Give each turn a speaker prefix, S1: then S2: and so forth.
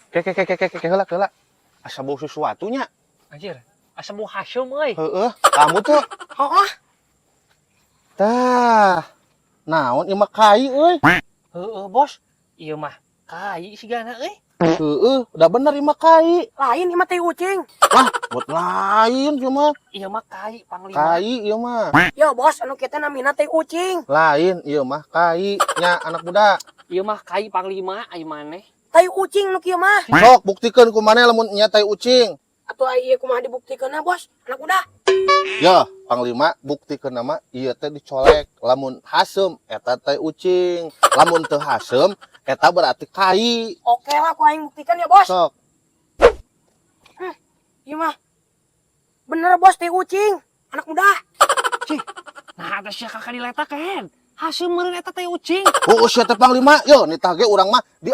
S1: Ke ke ke ke ke ke, heula heula. Asa bau sesuatu nya.
S2: Anjir, asa bau haseum euy.
S1: Heeh, kamu tuh.
S3: Oh.
S1: Tah. Naon ieu mah, kai euy.
S2: Heeh, Bos. Ieu mah kai sigana euy.
S1: Heeh, udah bener ieu mah kai.
S3: Lain, ieu mah tai ucing.
S1: Wah, buat lain cuma.
S2: Ieu mah kai, Panglima.
S1: Kai ieu mah.
S3: Yo Bos, anu kita namina tai ucing.
S1: Lain, ieu mah kai nya, anak muda.
S2: Ieu mah kai, Panglima, ai maneh.
S3: Tai ucing nu kieu mah.
S1: Sok buktikeun ku maneh lamun nya tai ucing.
S3: Atuh ai ieu kumaha dibuktikeunna, Bos? Anak muda.
S1: Ya, Panglima, buktikeun nama ieu teh dicolek. Lamun haseum, eta tai ucing. Lamun teu haseum, eta berarti kai.
S3: Oke lah, ku aing buktikan ya, Bos.
S1: Sok.
S3: Ieu mah bener, Bos, tai ucing. Anak muda.
S2: Cih. Nah, atas sia kakak diletak kan. Haseum meureun eta tai ucing.
S1: Oh, sia teh, Panglima. Yo, nitah ge urang mah di